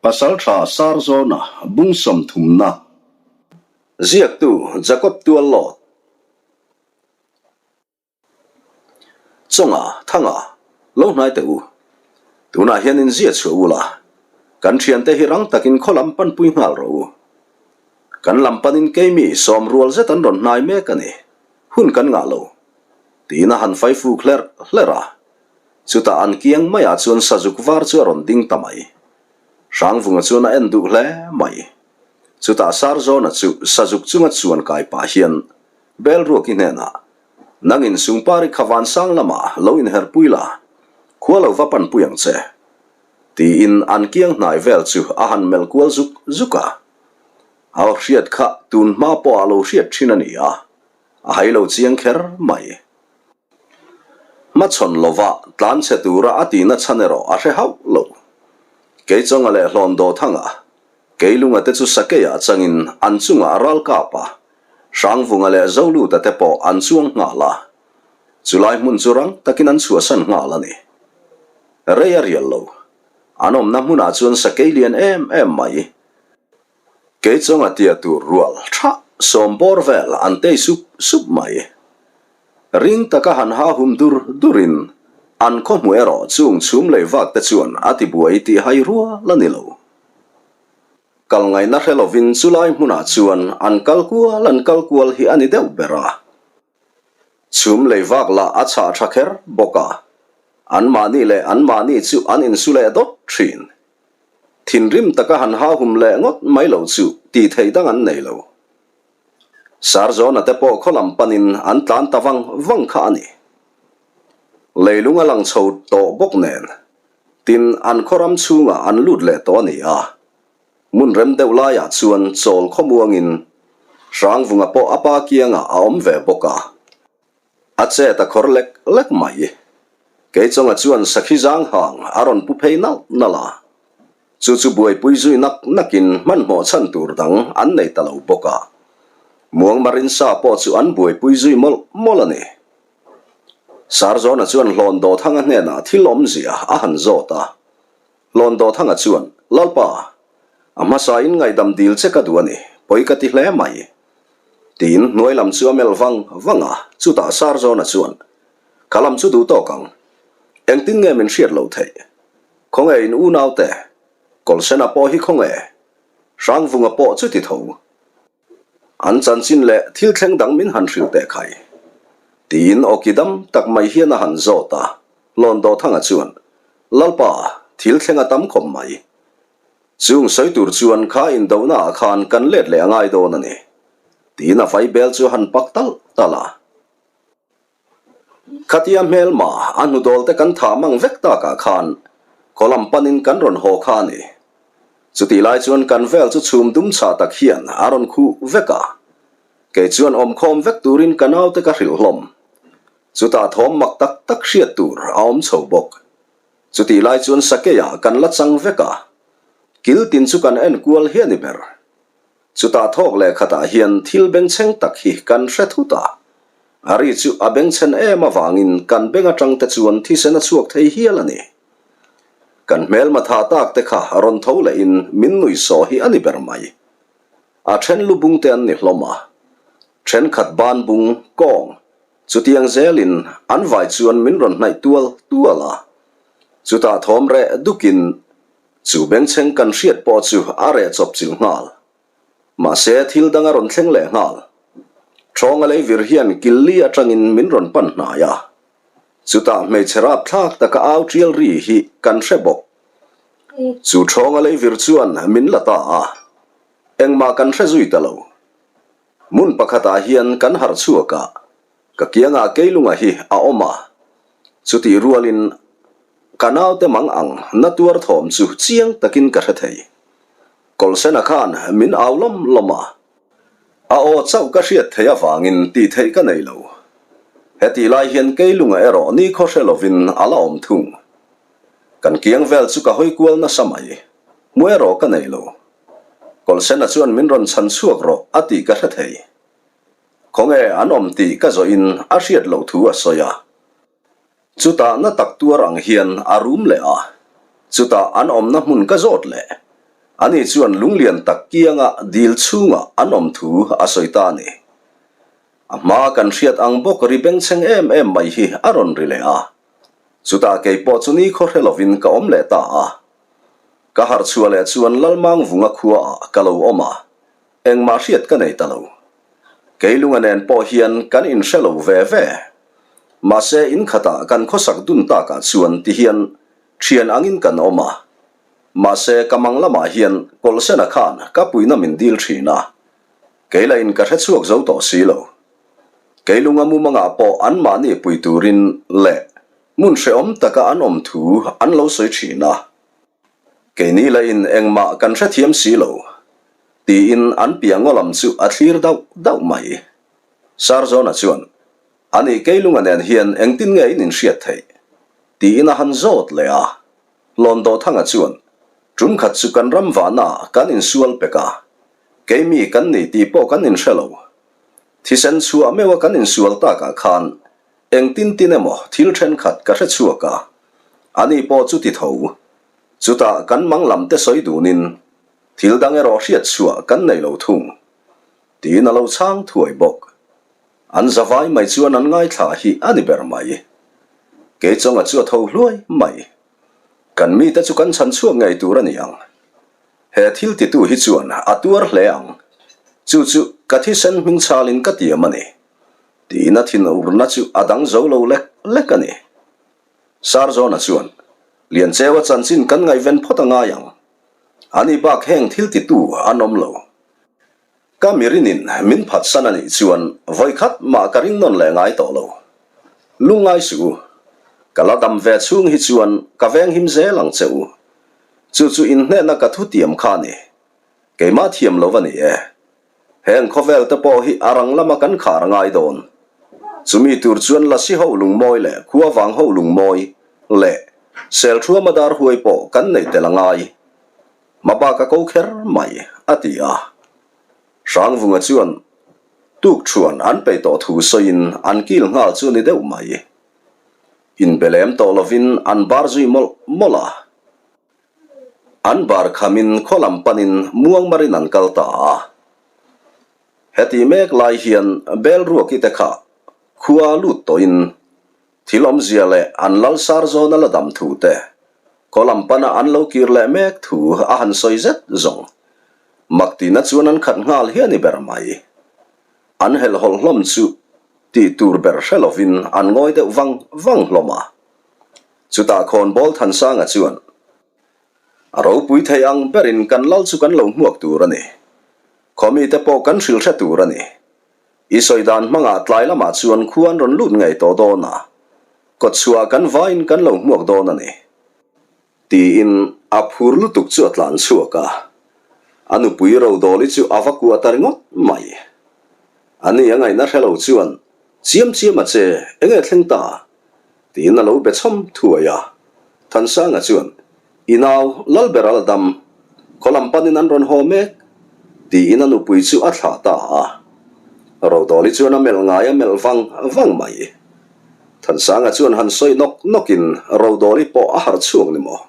Pasaltha Sarzawna bung sawmthumna ziaktu Jacob Tuallawt Chawnga Thanga lo hnai teh u. Tunah hian in zia chhuah ula, kan thiante hi rang takin khaw lam panpui nghal rawh u. Kan lam panin keimi sawm rual zet an rawn hnai mek a ni, hun kan ngah lo. Tiin a han faifuk hlerh hlerh a. Chutah an kiang maiah chuan sazuk var chu a rawn ding ta mai. Hrangvunga chuan a en duh hle mai. Chutah Sarzawna chu sazuk chunga chuan kai pah hian Belruaki hnenah, Nangin Sungpari kha vansang lamah lo inherpui la, khua lo va panpui ang che. Tiin an kiang hnai vel chu a han melh kual zuk zuk a. A aw hriat kha tun hma pawh a lo hriat thin a ni a, a hai lo chiang kher mai. Hmachhawn lova tlanchhe tura a tihna chhan erawh a hre hauh lo. Keichawnga leh Hlawn Dawthanga, Keilunga te chu Sakeiah changin an chungah a ral kap a, Hrangvunga leh Zoluta te pawh an chuang nghal a. Chulai hmun chu rang takin an chhuahsan nghal a ni. Rei a rial lo. An awmna hmunah chuan Sakei lian em em mai. Keichawnga tia tur rual tha sawm bawr vel an tei sup sup mai. Ring taka han ha hum dur durin an khaw hmu erawh chung chhum lei vak te chuan a ti buai tih hai rual a ni lo. Kal ngaihna hre lovin chulai hmunah chuan an kal kual an kal kual hi a ni deuh ber a. Chhum lei vak lah a chhah tha kher bawk a, anmahni leh anmahni chu an insu leh dawt thin. Thinrim taka han ha hum leh ngawt mai lo chu tih theih dang an nei lo. Sarzawna te pawh khaw lam panin an tlan ta vang vang kha a ni. Leilung a lang chho tawh bawk nen, tin an khaw ram chhungah an lut leh tawh a ni a. Hmun rem deuh laiah chuan chawl khawmuangin Hrangvunga pawh a pa kiangah a awm ve bawk a. A chet a khawr lek lek mai. Keichawnga chuan sakhi zang hang a rawn pu phei nalh nalh a. Chu chu buaipui zui nak nakin hmanhmawh chhan tur dang an nei ta lo bawk a. Muangmarin sa pawh chu an buaipui zui mawlh mawlh a ni. Sarzawna chuan Hlawn Dawthanga hnenah thil awmzia a han zawt a. Hlawn Dawthanga chuan, Lalpa, a hmasain ngaihdam dil che ka duh a ni, pawi ka ti hle mai. Tiin hnuai lam chu a melh vang vang a, chutah Sarzawna chuan, Ka lam chu duh tawk ang. Engtin nge min hriat loh theih? Khawnge in unaute? Kawlsena pawh hi khawnge? Hrangvunga pawh chuti tho. An chanchin leh thil thleng dang min han hrilh teh khai. Tiin awki dam tak mai hian a han zawt a, Hlawn Dawthanga chuan, Lalpa, thil thleng a tam khawp mai. Chung sawi tur chuan kha indohna ah khan kan let leh a ngai dawn a ni. Tiin a vaibel chu a han pak talh talh a. Khatia hmelma a hnudawl te kan thah mang vek takah khan khaw lam panin kan rawn haw kha a ni. Chutih lai chuan kan vel chu chhum dum chhah tak hian a rawn khuh vek a. Kei chuan awmkhawm vek turin ka naute ka hrilh hlawm. Chutah thawm mak tak tak hriat tur a awm chho bawk. Chutih lai chuan Sakeiah kan la chang vek a, kil tin chu kan en kual hi a ni ber. Chutah thawk leh khatah hian thil bengchheng tak hi kan hre thut a, a ri chu a bengchhen em avangin kan beng atang te chuan thisen a chhuak thei hial a ni. Kan hmelma tha tak te kha rawn tho lehin min nui saw hi a ni ber mai. A then lu bung te an ni hlawm a, thenkhat ban bung, kawng, chutiang zelin an vai chuan min rawn hnaih tual tual a. Chutah thawm reh dukin Chu bengchheng kan hriat pawh chu a reh chawp chilh nghal. Mahse thil dang a rawn thleng leh nghal. Thawnga lei vir hian Killi atangin min rawn pan hnai a. Chutah hmeichhe rapthlak taka au tial ri hi kan hre bawk. Chu thawnga lei vir chuan min la ta a. Engmah kan hre zui ta lo. Hmun pakhatah hian kan harh chhuak a, ka kiangah Keilunga hi a awm a. Chutih rualin ka naute mang ang na tuar thawm chu chiang takin ka hre thei. Kawlsena khan min au lawm lawm a, a aw chauh ka hriat theih avangin tih theih ka nei lo. Hetih lai hian Keilunga erawh nikhaw hre lovin a la awm thung. Kan kiang vel chu ka hawi kual nasa mai, hmu erawh ka nei lo. Kawlsena chuan min rawn chhan chhuak rawh a tih ka hre thei. Khawnge an awm tih ka zawhin a hriat loh thu a sawi a. Chutah na tak tuar ang hian a rum leh a, chutah an awmna hmun ka zawt leh. Ani chuan lunglian tak kianga dil chhungah an awm thu a sawi ta a ni. A hma kan hriat ang bawk ri bengchheng em em mai hi a rawn ri leh a. Chutah kei pawh chu nikhaw hre lovin ka awm leh ta a. Ka harh chhuah leh chuan Lalmangvunga khuaah ka lo awm a, engmah hriat ka nei ta lo. Keilunga nen pawh hian kan inhre lo ve ve. Mahse inkhatah kan khawsak dun takah chuan tihian thian angin kan awm a. Mahse ka mang lamah hian Kawlhsena khan ka puihna min dil thin a, Kei lah in ka hre chhuak zo tawh si lo. Kei lunga mumangah pawh anmahni pui turin leh hmun hrehawm taka an awm thu an lo sawi thin a. Keini lah in engmah kan hrethiam si lo, tiin an piangaw lam chu a thlir dauh dauh mai. Sarzawna chuan, Ani kei lunga nen hian engtin nge in inhriat theih? tiin a han zawt leh a. Hlawndawhthanga chuan, Tumkhat chu kan ram vahnaah kan insual pek a, Keimi kan ni tih pawh kan inhre lo. Thisen chhuah meuha kan insual takah khan engtin tin emaw thil thenkhat ka hre chhuak a, ani pawh chu ti tho. Chutah kan mang lam te sawi dunin thil dang erawh hriat chhuah kan nei lo thung. Tiin a lo chhang thuai bawk. An zavai mai chuan an ngaithla hi a ni ber mai. Keichawnga chu a tho hluai mai. Kan mite chu kan chhan chhuak ngei tur a ni ang. He thil titu hi chuan a tuar hle ang. Chu chu ka thisen hming chhalin ka tiam a ni. Tiin a thin urna chu a dang zo lo lek lek a ni. Sarzawna chuan, Liancheua chanchin kan ngaihven phawt a ngai ang. Ani bak heng thil titu an awm lo. Ka mirinin min phatsan a nih chuan vawikhat mah ka ring nawn leh ngai tawh lo. Lungngai suh u. Ka la dam ve chhung hi chuan ka venghim zel ang che u. Chu chu inhnehna ka thutiam kha a ni. Keimah thiam lo a ni e. Heng khawvel te pawh hi a rang lama kan khar a ngai dawn. Chumi tur chuan Lasi ho lungmawi leh Khuavang ho lungmawi leh Selthuama dar huai pawh kan neih tel a ngai. Hmabak a ko kher mai, a ti a. Hrangvunga chuan tukṭhuan an peih tawh thu sawiin an kil nghal chu ni deuh mai. Inbe lem tawh lovin an bar zui mawlh mawlh a. An bar khamin khaw lam panin muangmarin an kal ta a. Heti mek lai hian Belruaki te kha khua lut tawhin Thil awmzia leh an lal sar zawn a la dam thu te, khaw lam pana an lo kir leh mek thu a han sawi zet zawng. Mak tihna chuan an khat nghal hi a ni ber mai. An helhhawlh hlawm chu tih tur ber hre lovin an ngawi deuh vang vang hlawm a. Chutah khawnbawl Thansanga chuan, A ropui thei ang berin kan lal chu kan lo hmuak tur a ni. Khaw mite pawh kan hrilh hre tur a ni. I sawi dan hmangah tlai lamah chuan khua an rawn lut ngei tawh dawn a, kawtchhuah kan vaiin kan lo hmuak dawn a ni. Tiin a phur lutuk chu a tlan chhuak a, a nupui Rodawli chu a va kuah ta ringawt mai. A ni a ngaihna hre lo chuan, Chiam chiam a che, enge thleng ta? Tiin a lo be chhawm thuai a. Thansanga chuan, I nau, Lalber a la dam. Khaw lam panin an rawn haw mek. Tiin a nupui chu a thlah ta a. Rodawli chuan a melh ngai a melh vang vang mai. Thansanga chuan han sawi nawk nawkin Rodawli pawh a harh chhuak ni maw?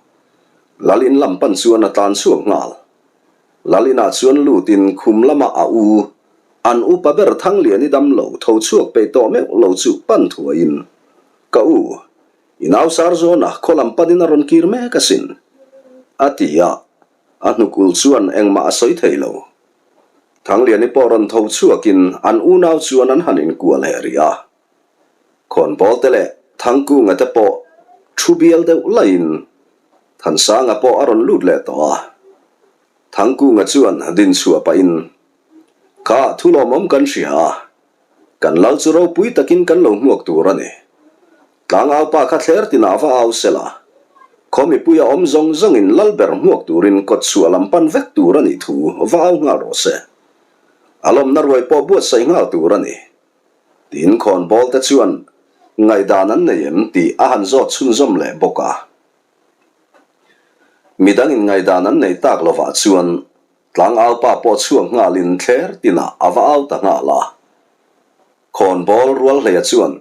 Lal in lam pan chuan a tlan chhuak nghal. Lal inah chuan lutin khum lama a u, an upa ber Thangliani dam lo tho chhuak peih tawh meuh lo chu pan thuaiin, Ka u, I nau sar zawna khaw lam panin a rawn kir mek asin, a ti a, a hnukul chuan engmah a sawi thei lo. Thangliani pawh rawn tho chhuakin an unau chuan an han inkual leh rih a. Khawnbawl te leh Thangkunga te pawh thu bial deuh laiin Thansanga pawh a rawn lut leh tawh a. Thangkunga chuan din chhuah pahin, Kha thu lawmawm kan hria a, Kan lal chu ropui takin kan lo hmuak tur a ni. Tlangau pa kha thler tinah va au sela, khaw mipui a awm zawng zawngin lal ber hmuak turin kawt chhuah lam pan vek tur a nih thu va au nghal rawh se. A lawmna ruai pawh buatsaih nghal tur a ni. Tiin khawnbawl te chuan ngaihdan an nei em tih a han zawt chhunzawm leh bawk a. Midangin ngaihdan an nei tak lovah chuan Tlangau pa pawh chhuak nghalin thler tinah a va au ta nghal a. Khawnbawl Rualhleia chuan,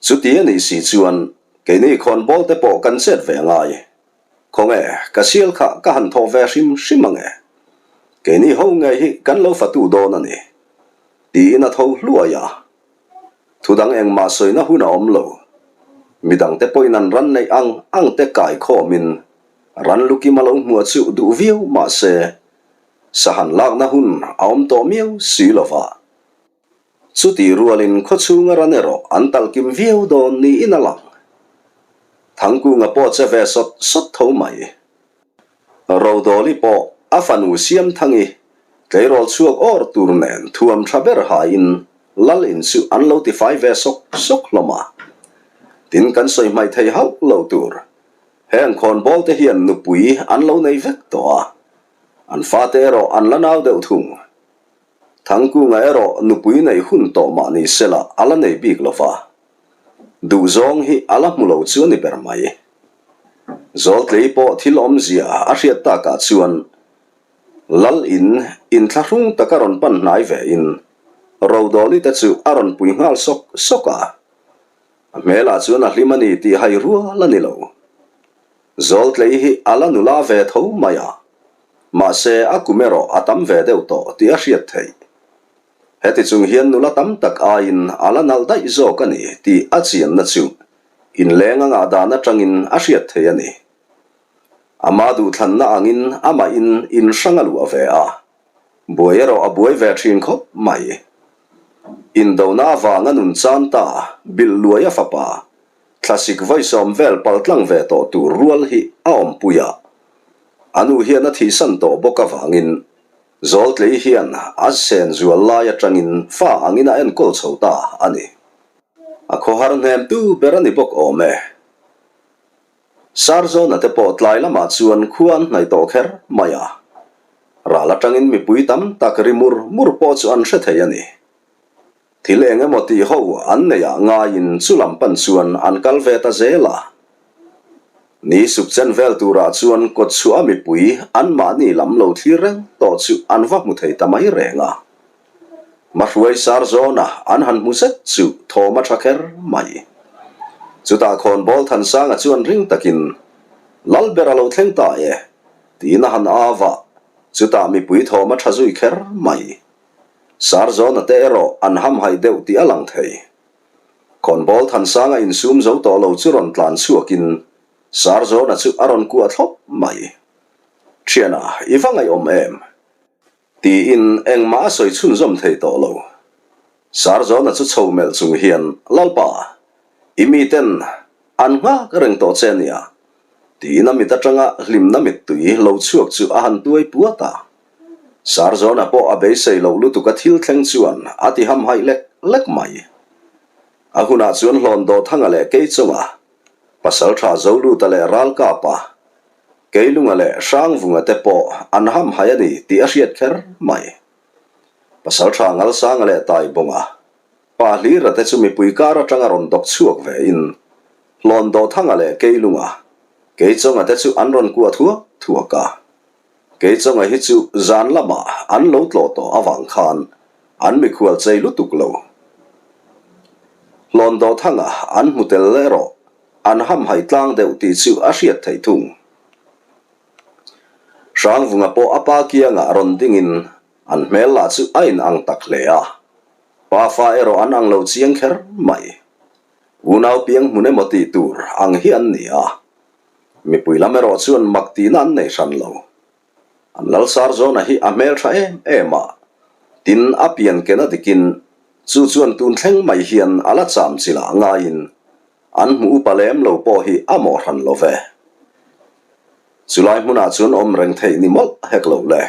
Chuti a nih si chuan keini khawnbawl te pawh kan chet ve ngai. Khawnge, ka sial kha ka han thawh ve hrim hrim ang e. Keini ho ngei hi kan lo fatu dawn a ni. Tiin a tho hluai a. Thudang engmah sawina hun a awm lo. Midangte pawhin an ran neih ang ang te kai khawmin ran lukim a lo hmuah chu duh viau mah se, sahan lakna hun a awm tawh miau si lo va. Chutih rualin khawchhunga ran erawh an talhkim viau dawn niin a lang. Thangkunga pawh che ve sawt sawt tho mai. Rodawli pawh a fanu Siamthangi tleirawl chhuak awr tur nen thuam tha ber haiin lal in chu an lo tifai ve sawk sawk hlawm a. Tin kan sawi hmaih thei hauh lo tur. Heng khawnbawl te hian nupui an lo nei vek tawh a, an fate erawh an la nau deuh thung. Thangkunga erawh nupui neih hun tawh mah ni sela a la nei bik lo va, duhzawng hi a la hmu lo chu a ni ber mai. Zawltlei pawh thil awmzia a hriat takah chuan Lal in inthlahrung taka rawn pan hnai ve in Rodawli te chu a rawn pui nghal sawk sawk a, a hmelah chuan a hlim a ni tih hai rual a ni lo. Zawltlei hi a la nula ve tho mai a, mahse a kum erawh a tam ve deuh tawh tih a hriat theih. Heti chung hian nula tam tak aiin a la nalh daih zawk a ni tih a chianna chu inleng a ngah dan atangin a hriat theih a ni. Ama duhthlanna angin amahin in hrang a luah ve a, buai erawh a buai ve thin khawp mai. Indona avanga nun chan ta bilh luai a fapa Thlasik vawisawm vel paltlang ve tawh tur rual hi a awmpui a, a nu hian a thihsan tawh bawk avangin Zawltlei hian a sen zual lai atangin fa angin a enkawl chho ta a ni. A khawhar hnemtu ber a ni bawk awm e. Sarzawna te pawh tlai lamah chuan khua an hnaih tawh kher mai a, ral atangin mipui tam tak ri mur mur pawh chu an hre thei a ni. Thil eng emaw tih ho an neih ah ngaiin chu lam pan chuan an kal ve ta zel a. Ni suk chen vel turah chuan kawtchhuah a mipui anmahni lam lo thlir reng tawh chu an va hmu thei ta mai reng a. Mahruai sar zawna an han hmu zet chu thawm a tha kher mai. Chutah khawnbawl Thansanga chuan ring takin, Lalber a lo thleng ta e, tiin a han au a, chutah mipui thawm a tha zui kher mai. Sarzawna te erawh an hamhaih deuh tih a lang thei. Khawnbawl Thansanga insum zo tawh lo chu rawn tlan chhuakin Sarzawna chu a rawn kuah thlawp mai. Thiana, i va ngaihawm em? Tiin engmah a sawi chhunzawm thei tawh lo. Sarzawna chu chho melh chung hian, Lalpa, i miten an nghak reng tawh che nia, tiin a mit atanga hlimna mittui lo chhuak chu a han tuai puat a. Sarzawna pawh a beisei loh lutuk a thil thleng chuan a ti hamhaih lek lek mai. A hunah chuan Hlawn Dawthanga leh Keichunga, Pasaltha Zoluta leh Ralkapa, Keilunga leh Hrangvunga te pawh an hamhaih a ni tih a hriat kher mai. Pasaltha Ngalsanga leh Taibawnga, Pa Hlira te chu mipui kar atanga rawn dawk chhuak ve in Hlawn Dawthanga leh Keilunga, Keichunga te chu an rawn kuah thuak thuak a. Keichunga hi chu zan lamah an lo tlawh tawh avang khan an mikhual chei lutuk lo. Hlawn Dawthanga an hmu tel erawh an hamhaih tlang deuh tih chu a hriat theih thung. Hrangvunga pawh a pa kiangah rawn dingin an hmel lah chu a in ang tak hle a, pa fa erawh an ang lo chiang kher mai. Unau piang hmun emaw tih tur ang hi an ni a. Mipui lam erawh chuan mak tihna an nei hran lo. An Lalsar zawna hi a hmel tha em em a, tin a pian ken a dikin chu chuan tun thleng mai hian a la cham chi lah ngaiin an hmu upa lem lo pawh hi a mawh hran lo ve. Chulai hmunah chuan awm reng theih ni mawlh hek lo le.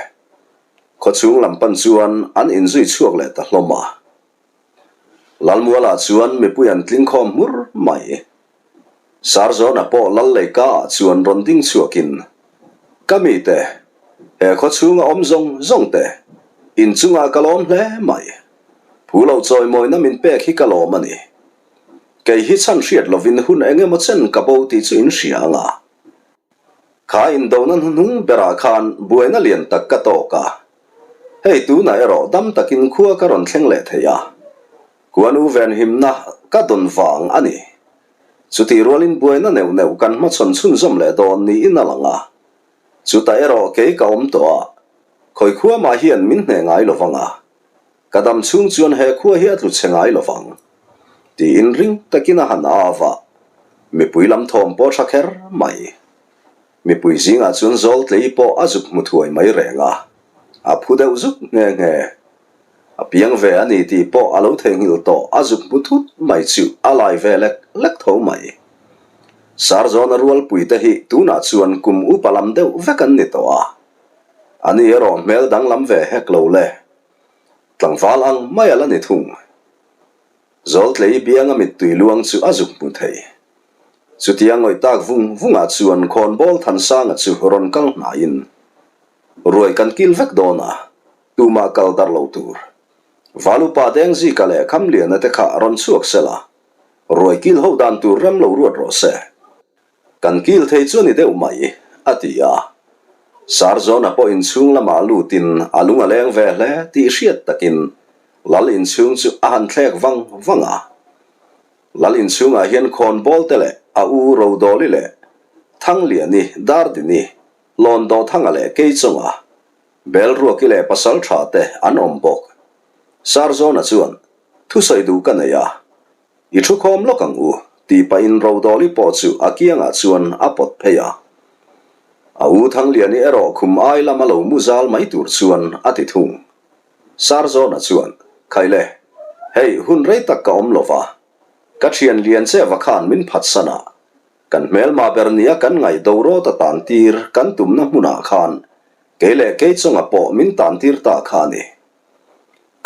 Khawchhung lam pan chuan an inzui chhuak leh ta hlawm a. Lalmualah chuan mipui an tling khawm hmur mai. Sarzawna pawh lal leika ah chuan rawn ding chhuakin, Ka mite, he khaw chhunga awm zawng zawng te, inchungah ka lawm hle mai. Phu lo chawimawina min pek hi ka lawm a ni. Kei hi chhan hriat lovin hun eng emaw chen ka bo tih chu in hria ang a. Kha indona hnuhnung berah khan buaina lian tak ka tawk a. Hei tunah erawh dam takin khua ka rawn thleng leh thei a, Kuanu venhimna ka dawn vang a ni. Chutih rualin buaina neuh neuh kan hmachhawn chhunzawm leh dawn niin a lang a. Chutah erawh kei ka awm tawh a, khawi khua mah hian min hneh ngai lo vang a, ka dam chhung chuan he khua hi a tlu chhe ngai lo vang, tiin ring takin a han au a, mipui lam thawm pawh tha kher mai. Mipui zingah chuan Zawltlei pawh a zuk hmu thuai mai reng a, a phu deuh zuk nghe nghe. A piang ve a ni tih pawh a lo theihnghilh tawh, a zuk hmu thut mai chu a lai ve lek lek tho mai. Sarzawna rualpui te hi tunah chuan kum upa lam deuh vek an ni tawh a, a ni erawh hmel danglam ve hek lo le. Tlangval ang mai a la ni thung. Zawltlei bianga mittui luang chu a zuk hmu thei. Chutia ngawih tak vung vungah chuan khawnbawl Thansanga chu rawn kal hnaiin, Ruai kan kil vek dawn a, tumah kal darh lo tur. Valupa Dengzika leh Khamliana te kha rawn chhuak sela, ruai kil ho dan tur rem lo ruat rawh se. Kan kil thei chu a ni deuh mai, a ti a. Sarzawna pawh inchhung lamah lutin a lung a leng ve hle tih hriat takin Lal inchhung chu a han thlek vang vang a. Lal inchhungah hian khawnbawl te leh a u Rodawli leh Thangliani, Dardini, Lawndawthanga leh Keichawnga, Belruaki leh pasal tha te an awm bawk. Sarzawna chuan, Thusawi duh ka nei a, I thu khawm lawk ang u, tih pahin Rodawli pawh chu a kiangah chuan a pawt phei a. A u Thangliani erawh khum ai lama lo mu zal mai tur chuan a ti thung. Sarzawna chuan, Khaile, hei hun rei tak ka awm lo va, ka thian lian che va khan min phatsan a, kan hmelma ber nia kan ngaih dorawt a tan tir kan tumna hmunah khan kei leh kei chunga pawh min tan tir ta kha a ni.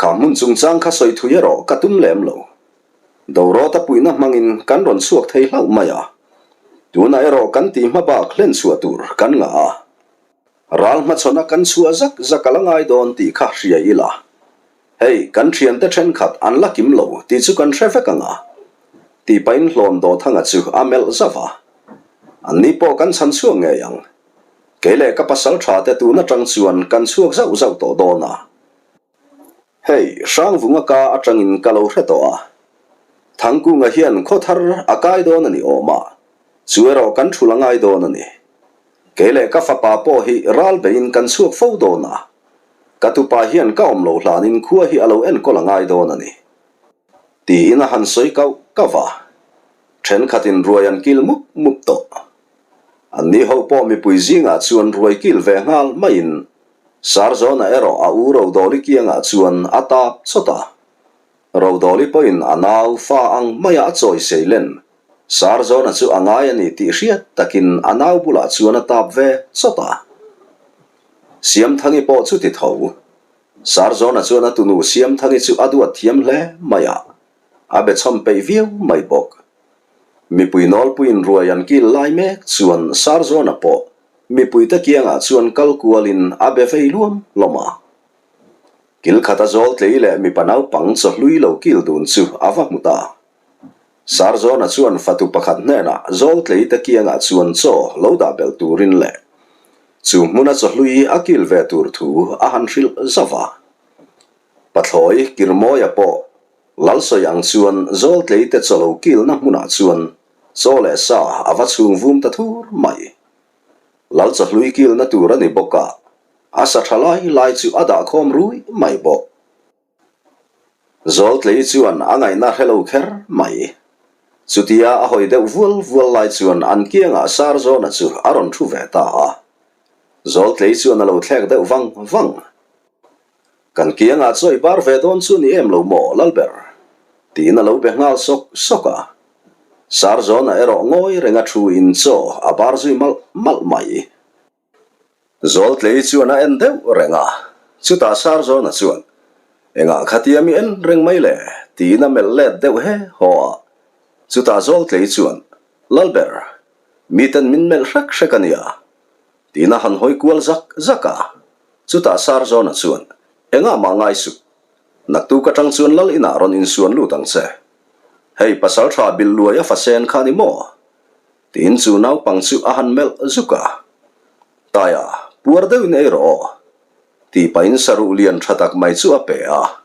Kha hmun chungchang kha sawi thui erawh ka tum lem lo. Dorawta puihna hmangin kan rawn chhuak thei hlauh mai a, tunah erawh kan tih hma bak hlen chhuah tur kan ngah a. Ral hmachhawna kan chhuah zak zak a la ngai dawn tih kha hria ila, hei kan thiante thenkhat an la kim lo tih chu kan hre vek ang a, tih pahin hlawn Dawthanga chu a melh zauh a. Anni pawh kan chhan chhuak ngei ang. Kei leh ka pasal tha te tun atang chuan kan chhuak zauh zauh tawh dawn a. Hei, Hrangvunga ka atangin ka lo hre tawh a. Thangkunga hian khaw thar a kai dawn a ni awm a, chu erawh kan thul a ngai dawn a ni. Kei leh ka fapa pawh hi ral beiin kan chhuak fo dawn a, ka tupa hian ka awm loh hlanin khua hi a lo enkawl a ngai dawn a ni. Tiin a han sawi kauh kauh a, thenkhatin ruai an kil mup mup tawh. Anni ho pawh mipui zingah chuan ruai kil ve nghal maiin Sarzawna erawh a u Rodawli kiangah chuan a tap chawt a. Rodawli pawhin a nau fa ang maia a chawi sei len Sarzawna chu a ngai a ni tih hriat takin a nau bulah chuan a tap ve chawt a. Siamthangi pawh chu ti tho. Sarzawna chuan a tunu Siamthangi chu a duat thiam hle mai a, a be chhawm peih viau mai bawk. Mipui nawlpuiin ruai an kil lai mek chuan Sarzawna pawh mipuite kiangah chuan kal kualin a be vei luam hlawm a. Kil khata zawl tlei leh mipa naupang chawhlui lo kil dun chu a va hmu ta. Sarzawna chuan fatu pakhat hnenah zawl tleite kiangah chuan chaw lo dah belh turin leh chu hmuna chawhlui a kil ve tur thu a han hrilh zauh a. Pathlawi Kirmawia pawh Lalsawi ang chuan zawl tleite chaw lo kilna hmunah chuan chaw leh sa a va chhung vum ta thur mai. Lal chawhlui kilna tur a ni bawk a, a sa tha lai lai chu a dah khawm rui mai bawk. Zawltlei chuan a ngaihna hre lo kher mai. Chutia a hawi deuh vual vual lai chuan an kiangah Sarzawna chu a rawn thu ve ta a. Zawltlei chuan a lo thlek deuh vang vang. Kan kiangah chawi bar ve dawn chu ni em lo maw Lalber? tiin a lo be nghal sawk sawk a. Sarzawna erawh ngawi renga thu in chaw a bar zui malh malh mai. Zawltlei chuan a en deuh reng a, chutah Sarzawna chuan, Engah khatia mi en reng mai le? tiin a melh let deuh he haw a. Chutah Zawltlei chuan, Lalber, miten min melh hrek hrek a nia, tiin a han hawi kual zak zak a. Chutah Sarzawna chuan, Engah mah ngai suh, naktuk atang chuan lal inah rawn insuan lut ang che. Hei pasaltha bilh luai a fasen kha ni maw? Tiin chu naupang chu a han melh zuk a, Taia, puar deuhin ei rawh aw, tih pahin saruh lian tha tak mai chu a pe a.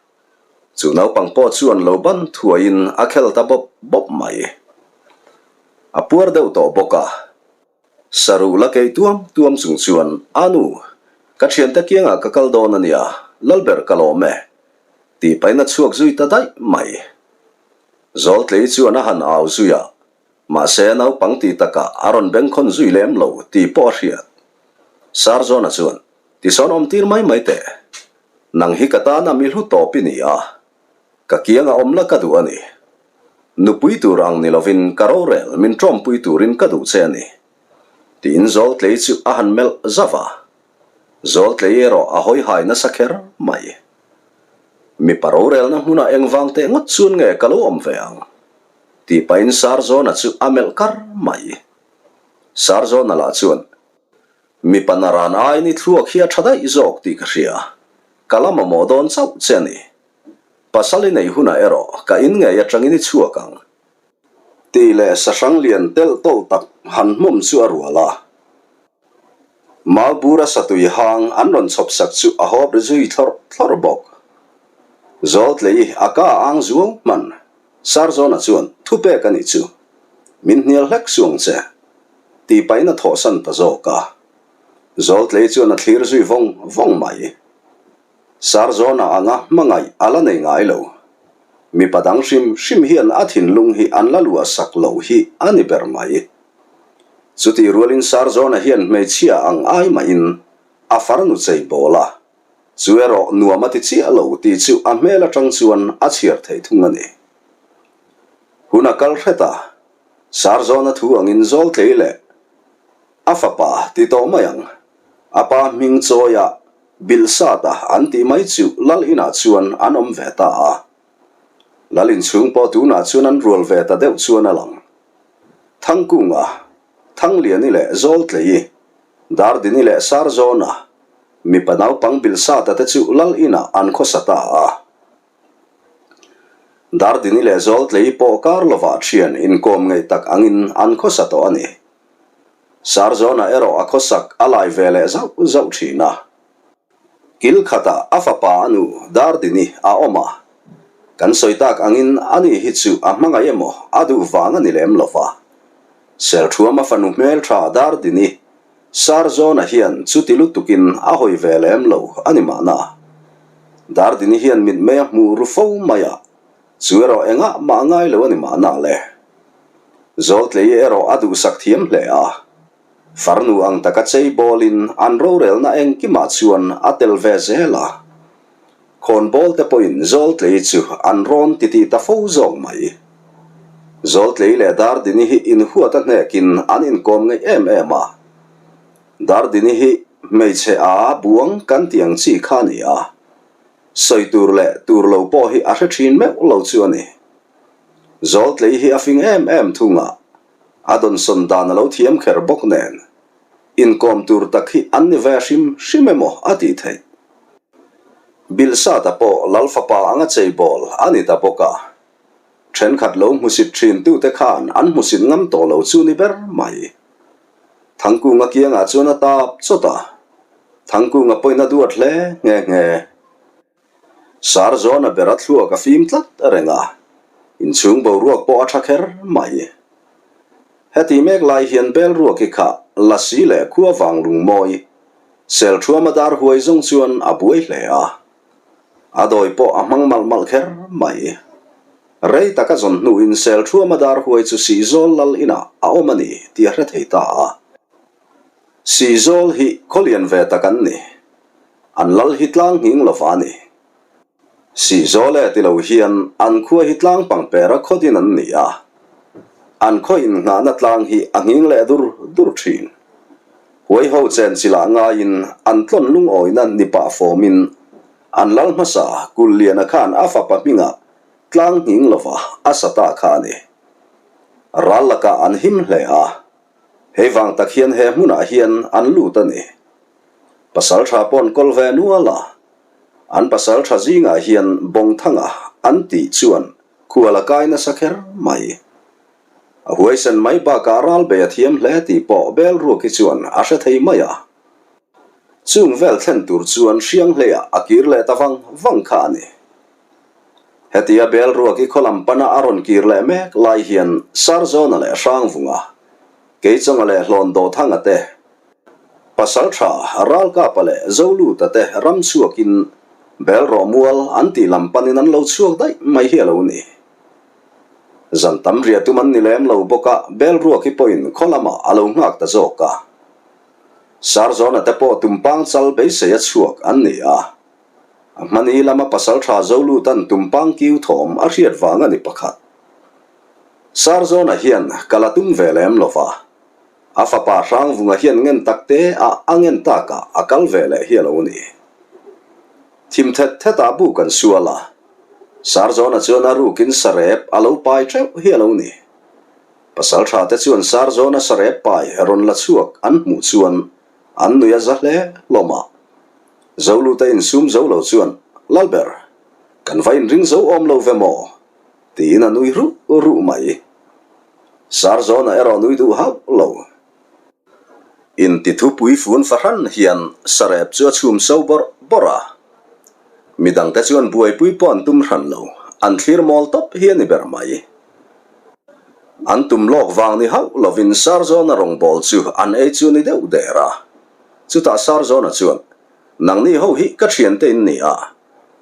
Chu naupang pawh chuan lo ban thuaiin a khel ta bawp bawp mai. A puar deuh tawh bawk a. Saruh la kei tuam tuam chung chuan, A nu, ka thiante kiangah ka kal dawn a nia, Lalber ka lawm e, tih pahin a chhuak zui ta daih mai. Zawltlei chuan a han au zui a, mahse naupang tih takah a rawn bengkhawn zui lem lo tih pawh a hriat. Sarzawna chuan, Tisawn awm tir mai mai teh, nang hi ka tana mi hlu tawp i ni a, Ka kiang a awm la ka duh a ni. Nupui tur ang ni lovin ka rorel min tawmpui turin ka duh che a ni. Tiin Zawltlei chu a han melh zauh a. Zawltlei erawh a hawi hai nasa kher mai. Mipa rorelna hmunah engvang teh ngawt chuan nge ka lo awm ve ang? Tih pahin Sarzawna chu a melh kar mai. Sarzawna lah chuan, Mipa naran aiin i thluak hi a tha daih zawk tih ka hria. Ka la mamawh dawn chauh che a ni. Pasal i neih hunah erawh ka in ngei atangin i chhuak ang. Tih leh sahrang lian telh tawlh tak han hmawm chu a rual a. Malbura satui hang an rawn chhawp sak chu a hawp ri zui thlawrh thlawrh bawk. Zawltlei a ka a ang zuau hman. Sarzawna chuan thupek a nih chu. Min hnial hlek suang che. Tih pahin a thawhsan ta zawk a. Zawltlei chuan a thlir zui vawng vawng mai. Sarzawna anga hmangaih a la nei ngai lo. Mipa dang hrim hrim hian a thinlung hi an la luah sak lo hi a ni ber mai. Chutih rualin Sarzawna hian hmeichhia ang ai mahin a farnu chei bawl a, chu erawh nuam a ti chiah lo tih chu a hmel atang chuan a chhiar thei thung a ni. Hun a kal hret a, Sarzawna thu angin Zawltlei leh a fapa ti tawh mai ang, a pa hming chawia Bilhsata an tih mai chu Lal inah chuan an awm ve ta a. Lal inchhung pawh tunah chuan an rual ve ta deuh chuan a lang. Thangkunga, Thangliani leh Zawltleii, Dardini leh Sarzawna, mipa naupang Bilhsata te chu Lal inah an khawsa ta a. Dardini leh Zawltleii pawh kar lovah thian inkawm ngeih tak angin an khawsa tawh a ni. Sarzawna erawh a khawsak a lai ve leh zauh zauh thin a. Kil khatah a fapa a nu Dardini a awm a, kan sawi tak angin ani hi chu a hmangaih emaw a duh vang a ni lem lo va. Serthuama fanu hmeltha Dardini, Sarzawna hian chuti lutukin a hawi ve lem lo a ni mahna. Dardini hian mitmei a hmuh ru fo mai a, chu erawh engah mah ngai lo a ni mahna le. Zawltlei erawh a duhsak thiam hle a, farnu ang taka chei bawlin an rorelna engkimah chuan a tel ve zel a. Khawnbawl te pawhin Zawltlei chu an rawn titih ta fo zawk mai. Zawltlei leh Dardini hi inhuat a hnekin an inkawm ngeih em em a. Dardini hi hmeichhe a buang kan tih ang chi kha a ni a, sawi tur leh tur lo pawh hi a hre thin meuh lo chu a ni. Zawltlei hi a fing em em thung a, a dawnsawn dan a lo thiam kher bawk nen, inkawm tur tak hi an ni ve hrim hrim emaw a tih theih. Bilhsata pawh Lal fapa anga cheibawl a ni ta bawk a, thenkhat lo hmusit thin tute khan an hmusit ngam tawh lo chu ni ber mai. Thangkunga kiangah chuan a tap chawt a, Thangkunga pawhin a duat hle nghe nghe. Sarzawna ber a thluak a fim tlat reng a, inchhung boruak pawh a tha kher mai. Heti mek lai hian Belruaki kha Lasi leh khua vang lungmawi, Selthuama dar huai zawng chuan a buai hle a, a dawi pawh a hmang malh malh kher mai. Rei taka zawn hnuin Selthuama dar huai chu Sihzawl lal inah a awm a ni tih a hre thei ta a. Sihzawl hi khawlian ve tak an ni. An lal hi tlang nghing lova a ni. Sihzawl e ti lo hian an khua hi tlang pangpera khawdin an ni a, an khaw innghahna tlang hi a nghing leh dur dur thin. Huaiho chenchilah ngaiin an tlawn lungawina ni pah fawmin an lal hmasa Kulliana khan a fapa hmingah tlang nghing lova a sa ta kha a ni. Ral lakah an him hle a, hei vang tak hian he hmunah hian an lut a ni. Pasal tha pawh an kawl ve nual a, an pasal tha zingah hian Bawngthanga an tih chuan khual a kai nasa kher mai. A huaisen mai bakah ral bei a thiam hle tih pawh Belruaki chuan a hre thei mai a. Chung vel thlen tur chuan Hrianghleiah a kir leh ta vang vang kha a ni. Hetia Belruaki khaw lam pana a rawn kir leh mek lai hian Sarzawna leh Hrangvunga, Keichawnga leh Hlawndawthanga te, Pasaltha Ralkapa leh Zoluta te ram chhuakin Belrawhmual an tih lam panin an lo chhuak daih mai hi a lo ni. Zan tam ria tum an ni lem lo bawk a, Belruaki pawhin khaw lamah a lo nghak ta zawk a. Sarzawna te pawh tumpang chal beisei a chhuak an ni a. A hmani lama pasaltha Zolutan tumpang kiu thawm a hriat vang a ni pakhat. Sarzawna hian ka la tum ve lem lo va. A fapa Hrangvunga hian ngen tak te a a ngen takah a kal ve leh hi a lo ni. Thim thet thetah buk an sual a. Sarzawna chuan a rukin sarep a lo pai teuh hi a lo ni. Pasaltha te chuan Sarzawna sarep pai rawn la chhuak an hmuh chuan an nui a za hle hlawm a. Zolute insum zo lo chuan, Lalber, kan va inring zo awm lo ve maw? Tiin a nui ruh ruh mai. Sarzawna erawh nui duh hauh lo. Inti thupui fun fahran hian sarep chu a chhum so bawrh bawrh a. Midangte chuan buaipui pawh an tum hran lo, an thlir mawl tawp hi a ni ber mai. An tum lawk vang ni hauh lovin Sarzawna rawngbawl chu an ei chu ni deuh der a. Chutah Sarzawna chuan, Nangni ho hi ka thiante in ni a,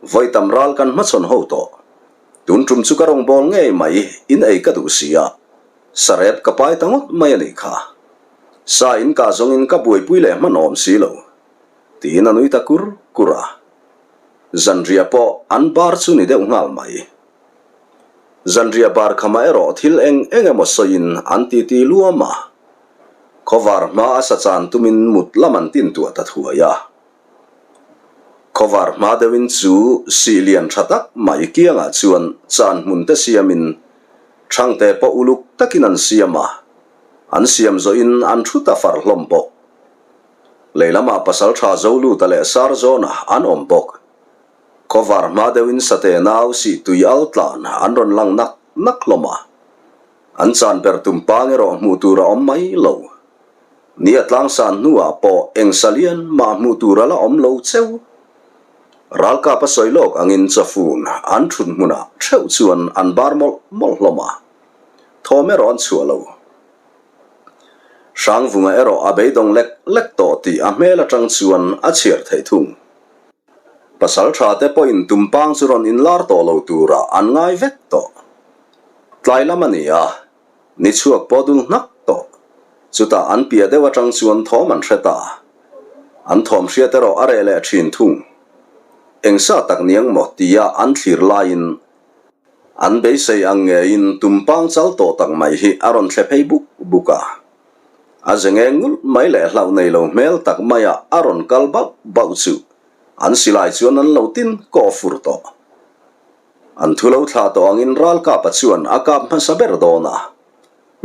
vawi tam ral kan hmachhawn ho tawh. Tun tum chu ka rawngbawl ngei mai in ei ka duh si a, sarep ka pai ta ngawt mai a nih kha. Sa in kah zawngin ka buaipui leh hman awm si lo, tiin a nui ta kur kur a. Zanriah pawh an bar chu ni deuh nghal mai. Zanriah bar khamah erawh thil eng eng emaw sawiin an titi luam a. Khawvar hma a sa chan tumin mut lam an tin tuah ta thuai a. Khawvar hma deuhin chu sih lian tha tak mai kiangah chuan chan hmun te siamin Thangte pawh uluk takin an siam a, an siam zawhin an thu ta far hlawm bawk. Lei lamah Pasaltha Zoluta leh Sarzawna an awm bawk. Khawvar hma deuhin sate nau sih tui al tlan an rawn lang nak nak hlawm a. An chan ber tum pang erawh hmuh tur a awm mai lo. Ni a tlangsan hnuah pawh eng sa lian mah hmuh tur a la awm lo cheu. Ralkap a sawi lawk angin chawfun an thut hmunah theuh chuan an bar mawlh mawlh hlawm a. Thawm erawh an chhuah lo. Hrangvunga erawh a beidawng lek lek tawh tih a hmel atang chuan a chhiar theih thung. Pasal tha te pawhin tumpang chu rawn inlar tawh lo turah an ngai vek tawh. Tlai lam a ni a, ni chhuak pawh dul hnak tawh. Chutah an piah deuh atang chuan thawm an hre ta. An thawm hriat erawh a reh leh thin thung. Eng sa tak niang maw tia an thlir laiin an beisei ang ngeiin tumpang chal tawh tak mai hi a rawn thle phei buk buk a. A ze nge ngulh mai leh hlauh nei lo hmel tak maia a rawn kal bauh bauh chu an silai chuan an lo tin kaw fur tawh. An thu lo thlah tawh angin Ralkapa chuan a kap hmasa ber dawn a,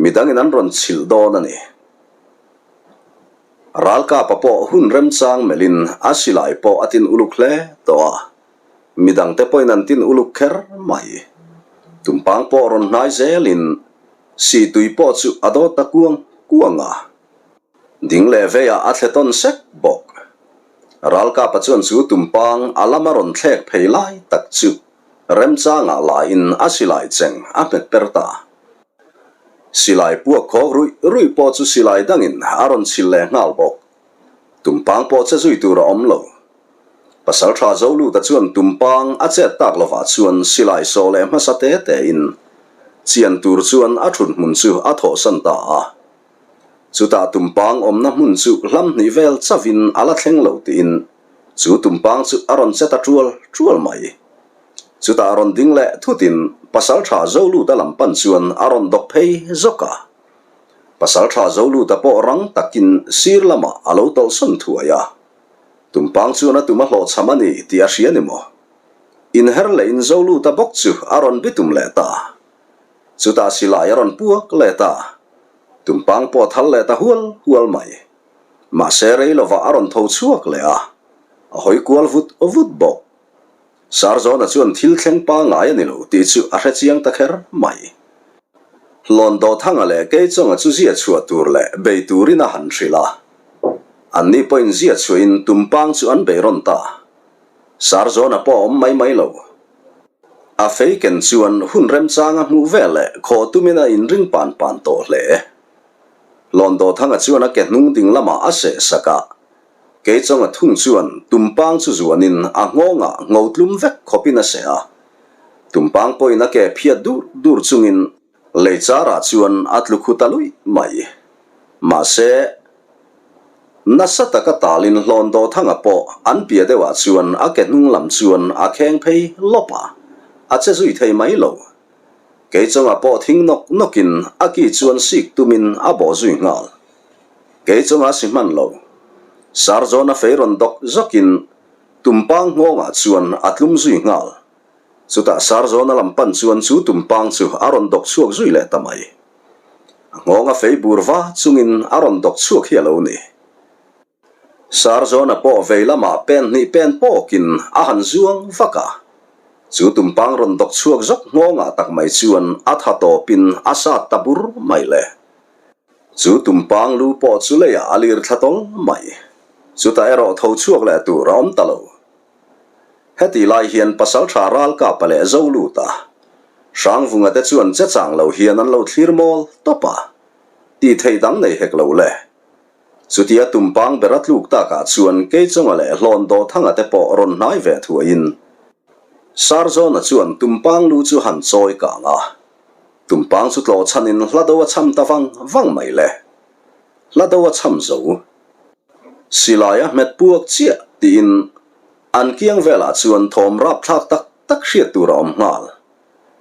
midangin an rawn chhilh dawn a ni. Ralkapa pawh hun remchang melhin a silai pawh a tin uluk hle tawh a, midangte pawhin an tin uluk kher mai. Tumpang pawh rawn hnai zelin Si tui pawh chu a dawt ta kuang kuang a, ding leh veiah a thle tawn sek bawk. Ralkapa chuan chu tumpang a lama rawn thlek phei lai tak chu remchangah lain a silai cheng a hmet per ta. Silai puak khawk ruih ruih pawh chu silai dangin a rawn chhil leh nghal bawk. Tumpang pawh che zui tur a awm lo. Pasaltha Zoluta chuan tumpang a chet tak lovah chuan silai sawh leh hmasa te tein chian tur chuan a thut hmun chu a thawhsan ta a. Chutah tumpang awmna hmun chu hlam hnih vel chavin a la thleng lo tiin chu tumpang chu a rawn che ta tual tual mai. Chutah rawn ding leh thutin Pasaltha Zoluta lam pan chuan a rawn dawk phei zawk a. Pasaltha Zoluta pawh rang takin sir lamah a lo tawlhsawn thuai a. Tumpang chuan a tum a hlawhchham a ni tih a hria ni maw? Inher leh in zo lut a bawk chu a rawn bitum leh ta. Chutah silai a rawn puak leh ta. Tumpang pawh a thal leh ta hual hual mai. Mahse rei lovah a rawn tho chhuak leh a, a hawi kual vut vut bawk. Sarzawna chuan thil thleng pangngai a ni lo tih chu a hre chiang ta kher mai. Hlawn Dawthanga leh Keichawnga chu zia chhuah tur leh bei turin a han hrilh a. Anni pawhin zia chhuahin tumpang chu an bei rawn ta. Sarzawna pawh a awm mai mai lo. A fei ken chuan hun remchanga hmuh vel leh khaw tumin a inring pan pan tawh hle. Hlawndawthanga chuan a ke hnung ding lamah a seh sak a, Keichawnga thung chuan tumpang chu zuanin a nghawngah ngho tlum vek khawpin a seh a. Tumpang pawhin a ke phiat dur dur chungin Lei charah chuan a tlu khu ta luih mai. Mahse, nasa taka talin hlawn dawthanga pawh an piah deuhah chuan a ke hnung lam chuan a kheng phei lawp a, a che zui thei mai lo. Keichawngah pawh thing nawk nawkin a ki chuan sik tumin a bawh zui nghal. Keichawngah si hman lo. Sarzawna fei rawn dawk zawkin tumpang nghawngah chuan a tlum zui nghal. Chutah Sarzawna lam pan chuan chu tumpang chu a rawn dawk chhuak zui leh ta mai. A nghawng a fei bur va chungin a rawn dawk chhuak hi a lo ni. Sarzawna pawh vei lamah pen hnih pen pawkin a han zuang vak a. Chu tumpang rawn dawk chhuak zawk nghawngah tak mai chuan a tha tawpin a sat ta bur mai le. Chu tumpang lu pawh chu leiah a lir thla tawl mai. Chutah erawh tho chhuak leh tur a awm ta lo. Hetih lai hian Pasaltha Ralkapa leh Zoluta, Hrangvunga te chuan che chang lo hian an lo thlir mawl tawp a, tih theih dang nei hek lo le. Chutia tumpang ber a tluk takah chuan Keichawnga leh Hlawn Dawthanga te pawh rawn hnai ve thuaiin Sarzawna chuan tumpang lu chu han chawi kang a, tumpang chu tlawh chhanin hla do a cham ta vang vang mai le. Hla do a cham zo. Silai a hmet puak chiah tiin an kiang velah chuan thawm rapthlak tak tak hriat tur a awm nghal.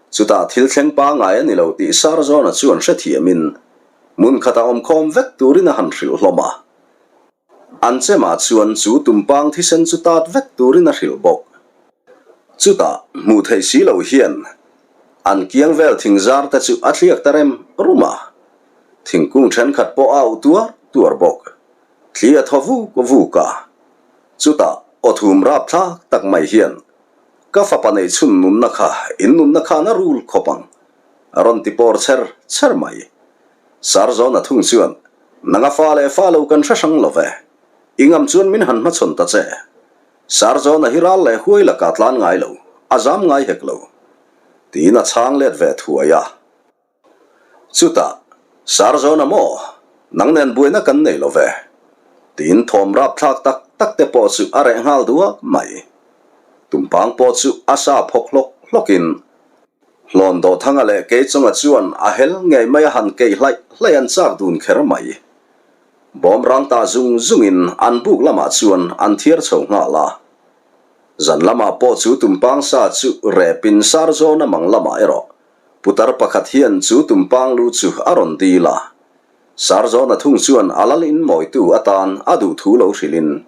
Chutah thil thleng pangai a ni lo tih Sarzawna chuan hrethiamin hmun khatah awmkhawm vek turin a han hrilh hlawm a. An chemah chuan chu tumpang thisen chu tat vek turin a hrilh bawk. Chutah hmuh theih si lo hian an kiang vel thingzar te chu a thliak ta rem rum a. Thingkung thenkhat pawh a auh tuar tuar bawk. Thli a thaw vuk vuk a. Chutah aw thum rapthlak tak mai hian, Ka fapa neih chhun nunna kha in nunna khan a rul khawp ang, a rawn ti pawr chher chher mai. Sarzawna thung chuan, Nanga fa leh fa lo kan hre hrang lo ve. I ngam chuan min han hmachhawn ta che. Sarzawna hi ral leh huai lakah tlan ngai lo, a zam ngai hek lo. Tiin a chhang let ve thuai a. Chutah, Sarzawna maw? Nang nen buaina kan nei lo ve. Tiin thawm rapthlak tak tak te pawh chu a reh nghal duak mai. Tumpang pawh chu a sa phawk hlawk hlawkin Hlawn Dawhthanga leh Keichawnga chuan a hel ngei mai a han keih hlaih hlaih an chak dun kher mai. Bawm rang ta zung zungin an buk lamah chuan an thiar chho nghal a. Zan lamah pawh chu tumpang sa chu repin Sarzawna mang lamah erawh Putar pakhat hian chu tumpang lu chu a rawn dil a, Sarzawna thung chuan a lal in mawitu atan a duh thu lo hrilhin,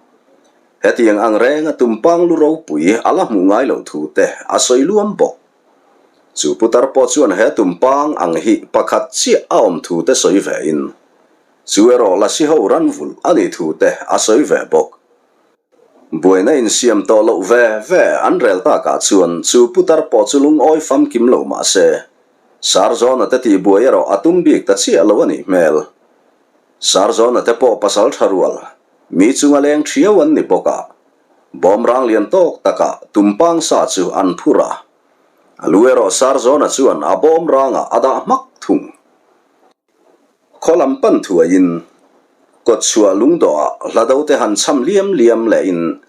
hetiang ang renga tumpang lu ropui a la hmuh ngai loh thu te a sawi luam bawk. Chu putar pawh chuan he tumpang ang hi pakhat chiah a awm thu te sawi ve in, chu erawh lasi ho ran vulh a nih thu te a sawi ve bawk. Buaina insiam tawh loh ve ve an rel takah chuan chu putar pawh chu lungawi famkim lo mah se, Sarzawna te tihbuai erawh a tum bik ta chiah lo a nih hmel. Sarzawna te pawh pasal tha rual, mi chunga leng thiau an ni bawk a, bawm rang lian tawk takah tumpang sa chu an phur a. A lu erawh Sarzawna chuan a bawm rangah a dah hmak thung. Khaw lam pan thuaiin kawtchhuah lungdawhah hlado te han cham liam liam lehin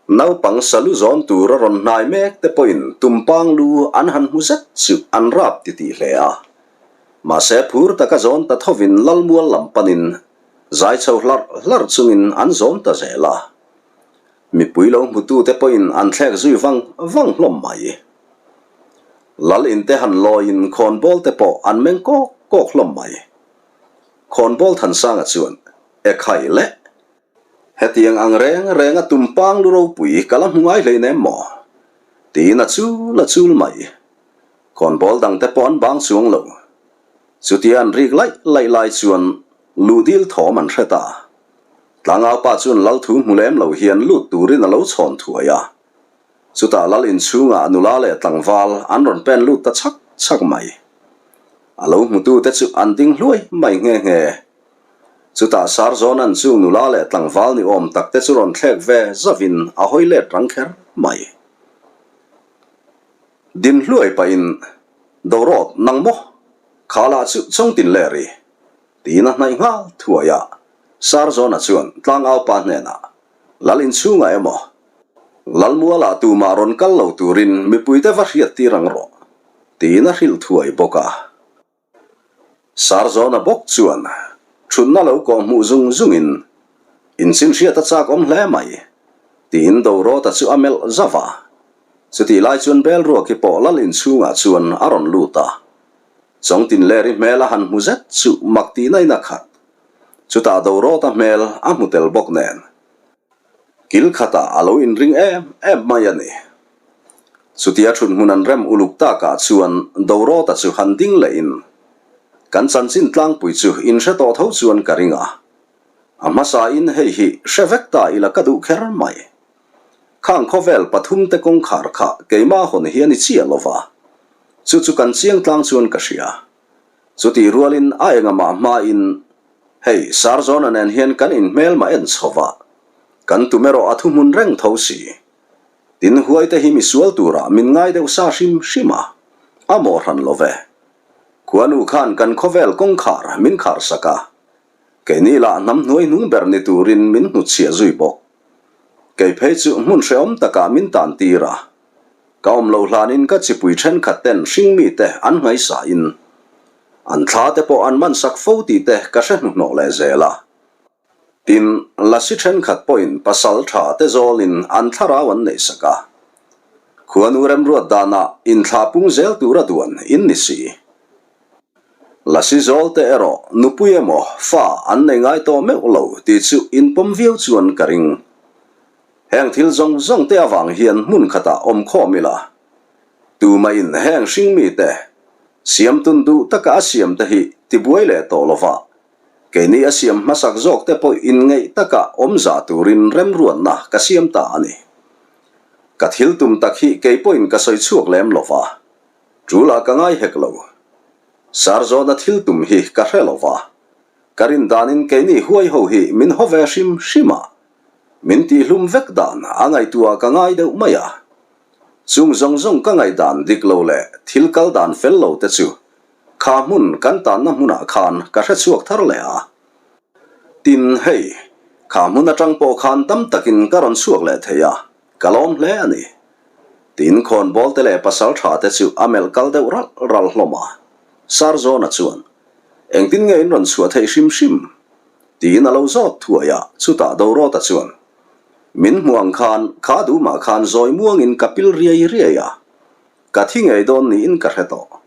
naupang salu zawn tur a rawn hnai mek te pawhin tumpang lu an han hmu zet chu an rap titih hle a. Mahse phur taka zawn ta thovin Lalmual lam panin zai chho hlarh hlarh chungin an zawn ta zel a. Mipui lo hmutute pawhin an thlek zui vang vang hlawm mai. Lal inte han lawiin khawnbawl te pawh an meng kawk kawk hlawm mai. Khawnbawl Thansanga chuan, E khai le! Hetiang ang reng renga tumpang lu ropui ka la hmu ngai hleinem maw? Tiin a chul a chul mai. Khawnbawl dangte pawh an bang chuang lo. Chutia an rik laih laih lai chuan luhdil thawm an hre ta. Tlangaupa chuan lal thu hmu lem lo hian lut turin a lo chhawn thuai a. Chutah lal inchhungah nula leh tlangval an rawn pen lut ta chhak chhak mai. A lo hmutute chu an ding hluai mai nghe nghe. Chutah Sarzawna'n chu nula leh tlangval ni awm takte chu rawn thlek ve zavin a hawi let rang kher mai. Din hluai pahin, Dorawt, nang maw? Kha lah chu chawngtin le ri. Tiin a hnaih nghal thuai a. Sarzawna chuan tlangaupa hnenah, Lal inchhungah emaw? Lalmualah tumah rawn kal lo turin mipuite va hriattir ang rawh, tiin a hrilh thuai bawk a. Sarzawna bawk chuan thutna lo kawh hmuh zung zungin, Inchin hriat a chak awm hle mai, tiin Dorawta chu a melh zauh a. Chutih lai chuan Belruaki pawh lal inchhungah chuan a rawn lut a. Chawngtinleri hmel a han hmu zet chu mak tihna in a khat. Chutah Dorawta hmel a hmu tel bawk nen. Kil khatah a lo inring em em mai a ni. Chutia thut hmun an rem uluk takah chuan Dorawta chu han ding lehin, Kan chanchin tlangpui chu inhre tawh tho chuan ka ring a. A hmasain hei hi hre vek ta ila ka duh kher mai. Khang khawvel pathumte kawngkhar kha keimah hawn hi a ni chiah lo va. Chu chu kan chiang tlang chuan ka hria. Chutih rualin a engamah hmain, Hei, Sarzawna nen hian kan inhmelmah en chho va, kan tum erawh a thuhmun reng tho si. Tin, huaite hi misual turah min ngai deuh sa hrim hrim a, a mawh hran lo ve. Khuanu khan kan khawvel kawngkhar min khar sak a, keini lah hnam hnuai hnung ber ni turin min hnutchhiah zui bawk. Kei phei chu hmun hrehawm takah min tan tir a, Ka awm loh hlanin ka chipui thenkhat ten hringmite an ngaihsahin an thla te pawh an man sak fo tih te ka hre hnuhnawh leh zel a. Tin, lasi thenkhat pawhin pasal tha te zawlin an thlarau an neih sak a. Khuanu remruat danah inthlah pung zel tura duan in ni si. Lasi zawl te erawh nupui emaw fa an nei ngai tawh meuh lo tih chu inpawm viau chuan ka ring. Heng thil zawng zawng te avang hian hmun khatah awm khawm ila, tumahin heng hringmite siamtun duh taka a siam te hi tibuai leh tawh lova, keini a siam hmasak zawk te pawh inngeih taka awm zah turin remruatna ka siam ta a ni. Ka thil tum tak hi kei pawhin ka sawi chhuak lem lova, ṭulah ka ngai hek lo. Sarzawna thil tum hi ka hre lova, ka rin danin keini huai ho hi min haw ve hrim hrim a, Min tihlum vek dan a ngaihtuah ka ngai deuh mai a. Chung zawng zawng ka ngaihdan dik lo leh thil kal dan fel lo te chu kha hmun kan tanna hmunah khan ka hre chhuak thar leh a. Tin, hei, kha hmun atang pawh khan tam takin ka rawn chhuak leh thei a, ka lawm hle a ni. Tin, khawnbawl te leh pasal tha te chu a melh kal deuh ralh ralh hlawm a. Sarzawna chuan, Engtin nge in rawn chhuah theih hrim hrim? Tiin a lo zawt thuai a, chutah Dorawta chuan, Min hmu ang khan, kha dumah khan zawi muangin ka pil riai riai a, ka thi ngei dawn niin ka hre tawh.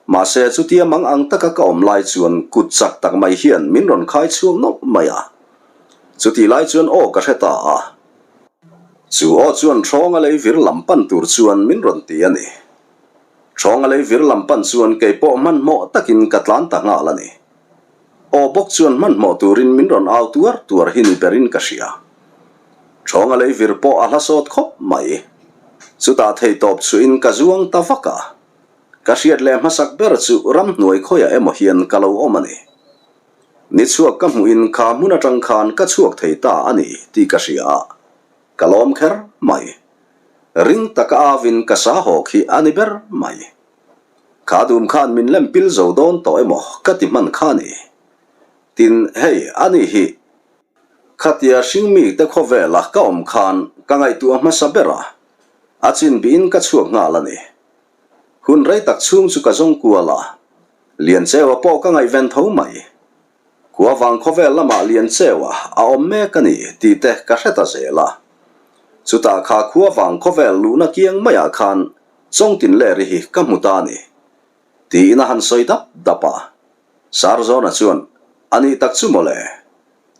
Mahse, chutia mang ang taka ka awm lai chuan kut chak tak mai hian min rawn khai chhuak nawlh mai a. Chutih lai chuan aw ka hre ta a. Chu aw chuan Ṭhawnga lei vir lam pan tur chuan min rawn ti a ni. Ṭhawnga lei vir lam pan chuan kei pawh hmanhmawh takin ka tlan ta nghal a ni. Aw bawk chuan hmanhmawh turin min rawn au tuar tuar hi ni berin ka hria. Ṭhawnga lei vir pawh a hla sawt khawp mai. Chutah theitawp chuhin ka zuang ta vak a. Ka hriat leh hmasak ber chu ramhnuai khawiah emaw hian ka lo awm a ni. Ni chhuak ka hmuhin kha hmun atang khan ka chhuak thei ta a ni tih ka hria a, ka lawm kher mai. Ring taka avin ka sa hawk hi a ni ber mai. Kha dum khan min lem pil zo dawn tawh emaw ka ti hman kha ni. Tin, hei, ani hi khatia hringmi te khawvela ka awm khan ka ngaihtuah hmasa ber a, a chin bihin ka chhuak nghal a ni. Hun rei tak chhung chu ka zawng kual a, Liancheua pawh ka ngaihven tho mai. Khua vang khawvel lamah Liancheua a awm mek a ni tih te ka hre ta zel a. Chutah kha khua vang khawvel luhna kiang maiah khan Chawngtinleri hi ka hmu ta a ni, tiin a han sawi dap dap a. Sarzawna chuan, A nih tak chu mawle.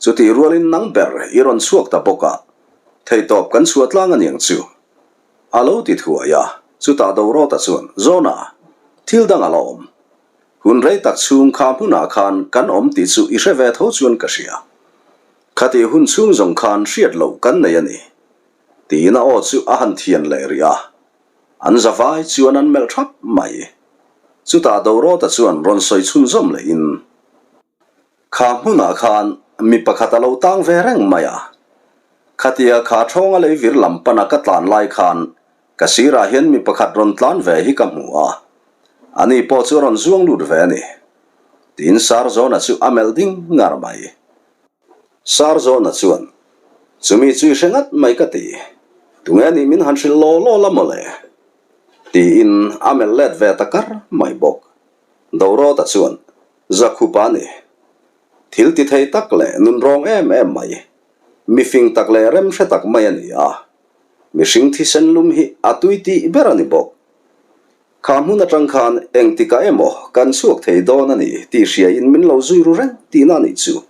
Chutih rualin nang ber i rawn chhuak ta bawk a, theitawp kan chhuah tlang a niang chu. A lo ti thuai a, chutah Dorawta chuan, Zawna, thil dang a la awm. Hun rei tak chhung kha hmunah khan kan awm tih chu i hre ve tho chuan ka hria. Khatih hun chhung zawng khan hriat loh kan nei a ni. Tiin a aw chu a han thian leh rih a. An zavai chuan an melh thap mai. Chutah Dorawta chuan rawn sawi chhunzawm lehin, Kha hmunah khan mi pakhat a lo tang ve reng mai a. Khatia kha thawnga lei vir lam pana ka tlan lai khan. Ka sirah hian mi pakhat rawn tlan ve hi ka hmu a, ani pawh chu a rawn zuang lut ve a ni, tiin Sarzawna chu a melh ding ngar mai. Sarzawna chuan, Chumi chu i hre ngat mai ka ti, tunge nih min han hrilh law law la mawle? tiin a melh let ve ta kar mai bawk. Dorawta chuan, Zakhupa a ni. Thil ti thei tak leh nunrawng em em mai, mifing tak leh remhre tak mai a ni a. Mihring thisen lum hi a tui tih ber a ni bawk. Kha hmun atang khan engtikah emaw kan chhuak thei dawn a ni tih hriain min lo zui ru reng tihna a nih chu.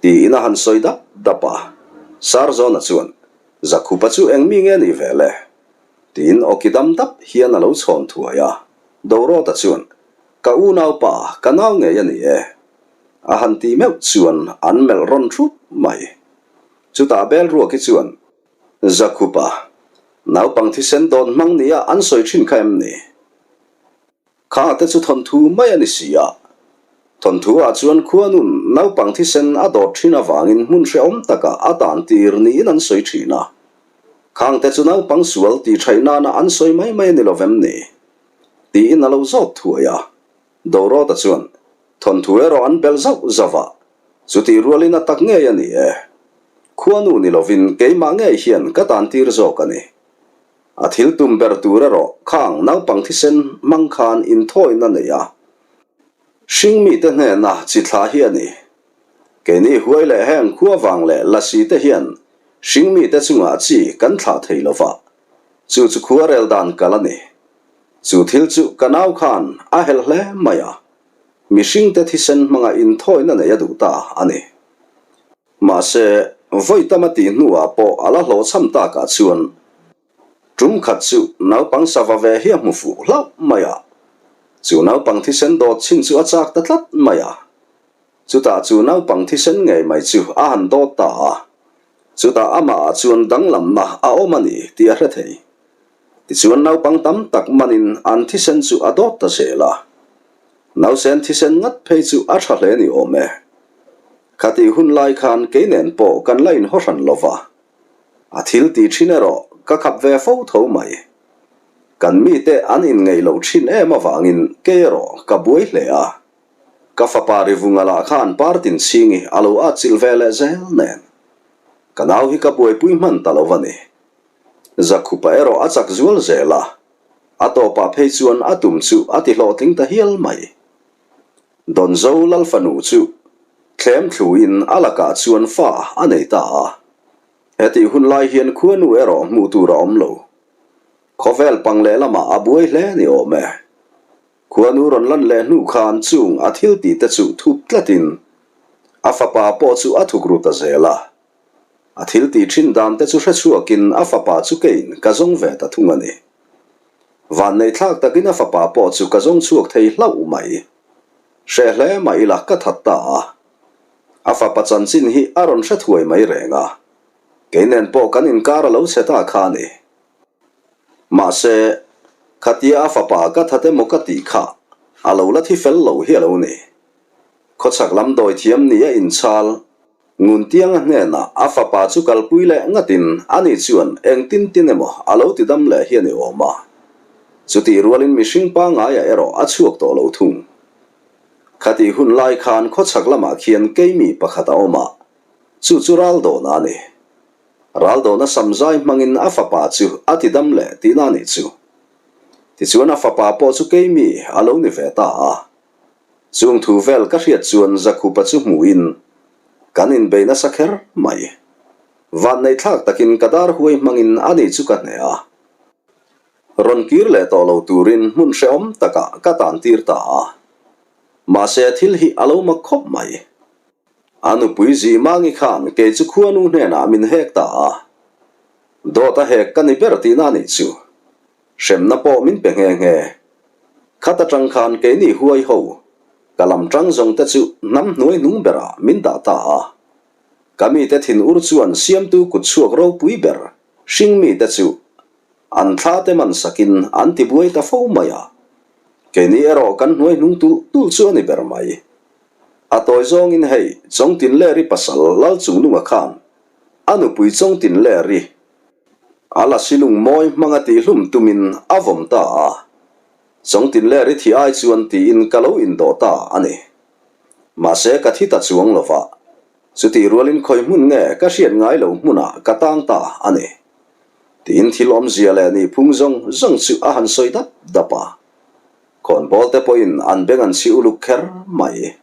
Tiin a han sawi dap dap a. Sarzawna chuan, Zakhupa chu eng mi nge nih ve le? Tiin awki dam dap hian a lo chhawn thuai a. Dorawta chuan, Ka unaupa, ka nau ngei a ni e. A han tih meuh chuan an melh rawn thup mai. Chutah Belruaki chuan, Zakhupa, naupang thisen dawn hmang nia an sawi thin kha em ni? Kha te chu thawnthu mai a ni si a. Thawnthu ah chuan khuanun naupang thisen a dawt thin avangin hmun hrehawm takah a tan tir niin an sawi thin a. Khang te chu naupang sual tih thaih nana an sawi mai mai a ni lovem ni? Tiin a lo zawt thuai a. Dorawta chuan, Thawnthu erawh an belh zauh zauh a, chutih rualin a tak ngei a ni e. Khuanu ni lovin keimah ngei hian ka tan tir zawk a ni. A thil tum ber tur erawh khang naupang thisen hmang khan inthawina nei a, hring mite hnena chi thla hi a ni. Keini huai leh heng khua vang leh lasi te hian hring mite chungah chi kan thlah thei lova, chu chu khua rel dan kal a ni. Chu thil chu ka nau khan a helh hle mai a, mihringte thisen hmanga inthawina nei a duh ta a ni. Mahse, vawi tam a tih hnuah pawh a la hlawhchham takah chuan tum khat chu naupang sava ve hi a hmu fuh hlauh mai a, chu naupang thisen dawt chin chu a chak ta tlat mai a. Chutah chu naupang thisen ngei mai chu a han dawt ta a, chutah amahah chuan danglamna a awm a ni tih a hre thei. Tichuan naupang tam tak manin an thisen chu a dawt ta zel a. Nausen thisen ngat phei chu a tha hle ni awm e. Khatih hun lai khan kei nen pawh kan la inhaw hran lo va. A thil tih thin erawh ka khap ve fo tho mai. Kan mite an inngeih loh thin em avangin kei erawh ka buai hle a. Ka fapa Rivunga lah khan partin chhingi a lo atchilh ve leh zel nen. Ka nau hi ka buaipui hman ta lo va ni. Zakhupa erawh a chak zual zel a, a tawpah phei chuan a tum chu a ti hlawhtling ta hial mai. Donzo Lalfanu chu thlem thluin a lakah chuan fa a nei ta a, hetih hun lai hian khuanu erawh hmuh tur a awm lo. Khawvel pang lehlamah a buai hle ni awm e. Khuanu rawn lan leh hnu khan chung a thil tih te chu thup tlatin a fapa pawh chu a thuk ru ta zel a. A thil tih thin dan te chu hre chhuakin a fapa chu keiin ka zawng ve ta thung a ni. Vanneih thlak takin a fapa pawh chu ka zawng chhuak thei hlauh mai. Hreh hle mah ila ka that ta a. A fapa chanchin hi a rawn hre thuai mai reng a. Kei nen pawh kan inkar a lo chhe ta kha a ni. Mahse, khatia a fapa ka that emaw ka tih kha a lo la thi fel lo hi a lo ni. Khawchhak lam dawi thiam ni a inchhal. Nguntianga hnenah a fapa chu kalpui leh ngatin ani chuan engtin tin emaw a lo ti dam leh hi a ni awm a. Chutih rualin mihring pangaiah erawh a chhuak tawh lo thung. Khatih hun lai khan khawchhak lamah khian keimi pakhat a awm a, chu chu Raldawna a ni. Raldawna samzai hmangin a fapa chu a ti dam leh tihna a nih chu. Tichuan a fapa pawh chu keimi a lo ni ve ta a. Chung thu vel ka hriat chuan Zakhupa chu hmuhin kan inbei nasa kher mai. Vanneihthlak takin ka dar huai hmangin ani chu ka hneh a. Rawn kir leh tawh lo turin hmun hrehawm takah ka tan tir ta a. Mahse thil hi a lo mak khawp mai. A nupui Zimangi khan kei chu khuanu hnenah min hek ta a. Dawt a hek ka ni ber tihna a nih chu. Hremna pawh min pe nghe nghe. Khat atang khan keini huai ho, ka lam tang zawng te chu hnam hnuai hnung berah min dah ta a. Ka mite thin ur chuan siamtu kut chhuak ropui ber hring mite chu an thla te man sakin an ti buai ta fo mai a. Keini erawh kan hnuai hnung tulh tulh chu a ni ber mai. A tawi zawngin hei Chawngtinleri pasal Lalchungnunga khan a nupui Chawngtinleri. A lasi lungmawi hmanga tihhlum tumin a vawm ta a. Chawngtinler i thih ai chuan tiin ka lo indawh ta a ni. Mahse ka thi ta chuang lo va, chutih rualin khawi hmun nge ka hriat ngai lo hmunah ka tang ta a ni. Tiin thil awmzia leh nihphung zawng zawng chu a han sawi dap dap a. Khawnbawl te pawhin an beng an chhi uluk kher mai.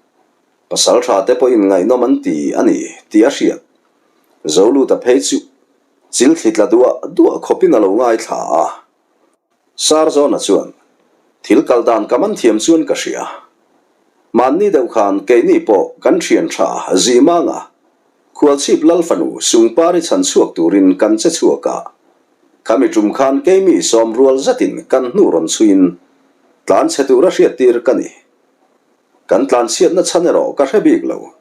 Pasal tha te pawhin ngaihnawm an ti a ni tih a hriat. Zoluta phei chu chil thli tla duah duah khawpin a lo ngaithla a. Sarzawna chuan, Thil kal dan ka man thiam chuan ka hria. Mahni deuh khan keini pawh kan thian tha Zimanga Khualchhip Lal fanu Sungpari chhan chhuak turin kan che chhuak a. Khami tum khan keimi sawm rual zetin kan hnu rawn chhuiin tlan chhe tura hriattir ka ni. Kan tlan chhiatna chhan erawh ka hre bik lo.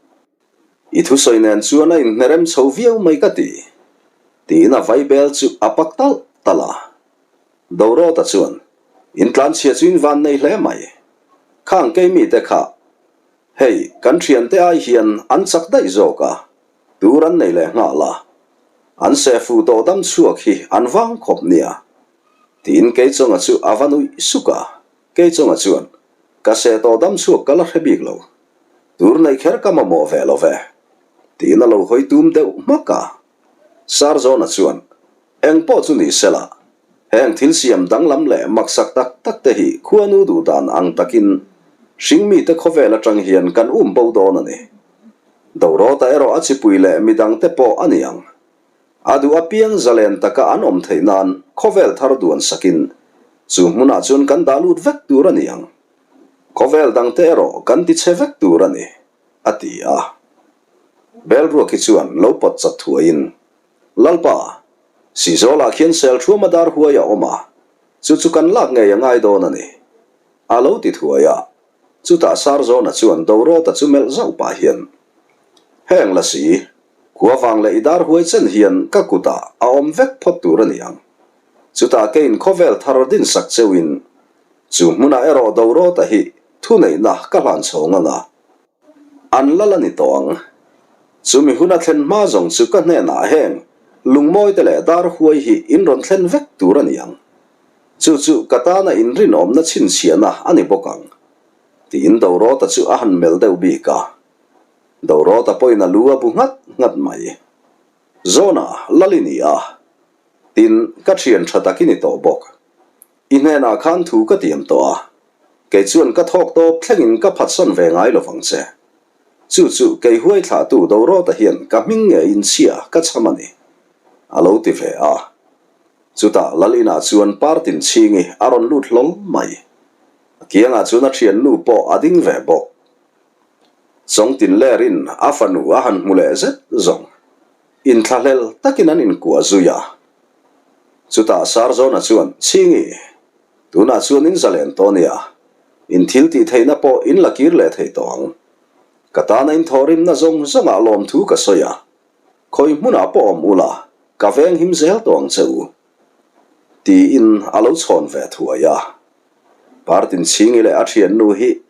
I thusawi nen chuan a inhnerem chho viau mai ka ti, tiin a vaibel chu a pak talh talh a. Dorawta chuan, In tlanchhia chu in van nei hle mai. Khang keimite kha, hei, kan thiante ai hian an chak daih zawk a, tur an nei leh nghal a. An sehfu tawh dam chhuak hi an vang khawp nia, tiin Keichawnga chu a va nuih suk a. Keichawnga chuan, Ka seh tawh dam chhuak ka la hre bik lo. Tur neih kher ka mamawh ve lo ve, tiin a lo hawi tum deuh hmak a. Sarzawna chuan, Eng pawh chu ni sela, heng thil siam danglam leh maksak tak tak te hi khuanu duh dan ang takin hringmite khawvel atang hian kan um bo dawn a ni. Dorawta erawh a chipui leh midangte pawh a ni ang. A duh apiang zalen taka an awm theih nan khawvel thar duan sakin chu hmunah chuan kan dah lut vek tur a ni ang. Khawvel dangte erawh kan ti chhe vek tur a ni, a ti a. Belruaki chuan lo pawt chat thuaiin, Lalpa, Sizawlah khian sel thuama dar huai a awm a, chu chu kan lak ngei a ngai dawn a ni, a lo ti thuai a. Chutah Sarzawna chuan Dorawta chu melh zauh pah hian, Heng lasi, khua vang leh i dar huai chen hian ka kutah a awm vek phawt tur a ni ang. Chutah keiin khawvel thar dinsak cheuhin Chu hmunah erawh Dorawta hi thuneihna ka hlan chho ngang a, an lal a ni tawh ang. Chumi huna thlen hma zawng chu ka hnenah heng lungmawite leh dar huai hi in rawn thlen vek tur a ni ang. Chu chu ka tana inrinawmna chhinchhiahna a ni bawk ang, tiin Dorawta chu a han melh deuh bik a. Dorawta pawhin a lu a bu nghat nghat mai. Zawna, lal i ni a, tin, ka thian tha tak i ni tawh bawk. I hnenah khan thu ka tiam tawh a, kei chuan ka thawk tawp thlengin ka phatsan ve ngai lovang che. Chu chu kei huai thlahtu Dorawta hian ka hming nge inchhia ka chham a ni, a lo ti ve a. Chutah Lal inah chuan Partin Chhingi a rawn lut hlawl mai. A kiangah chuan a thiannu pawh a ding ve bawk. Chawngtin lerin a fanu a han hmu leh zet zawng. Inthlahlel takin an inkuah zui a. Chutah Sarzawna chuan, Chhingi, tunah chuan in zalen tawh nia, in thil tih theihna pawh in la kir leh thei tawh ang. Ka tana in thawhrimna zawng zawngah lawmthu ka sawi a, khawi hmunah pawh awm ula, ka veng him zel tawh ang che u. Tiin a lo chhawn ve thuai a. Partin Chhingi leh a thiannu hi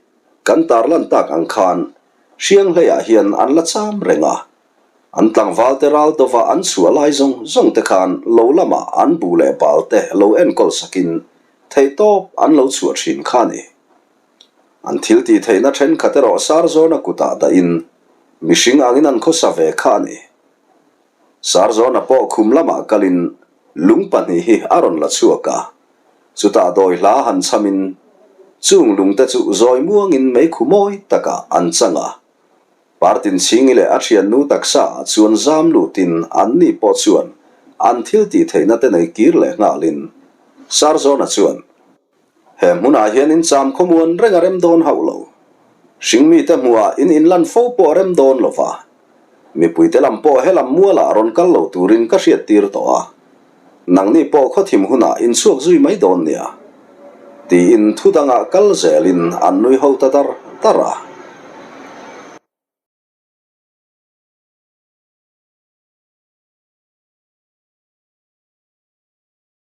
kan tarlan tak ang khan Hrianghleiah hian an la cham reng a. An tlangvalte ral dova an chhuah lai zawng zawng te khan lo lamah an bu leh bal te lo enkawl sakin theihtawp an lo chhuah thin kha a ni. An thil tih theihna thenkhat erawh Sarzawna kutah dahin mihring angin an khawsa ve kha a ni. Sarzawna pawh khum lamah kalin lung pahnih hi a rawn la chhuak a, chutah dawi hla han chhamin chung lungte chu zawi muangin meikhu mawi takah an chang a. Partin Chhingi leh a thiannu taksa ah chuan zam lutin anni pawh chuan an thil tih theihna te nei kir leh nghalin Sarzawna chuan, He hmunah hian in cham khawmuan reng a rem dawn hauh lo. Hringmite hmuhah in inlan fo pawh a rem dawn lo va. Mipuite lam pawh helam mualah rawn kal lo turin ka hriattir tawh a. Nangni pawh khawthim hunah in chhuak zui mai dawn nia. Tiin thu dangah kal zelin an nui ho ta dar dar a.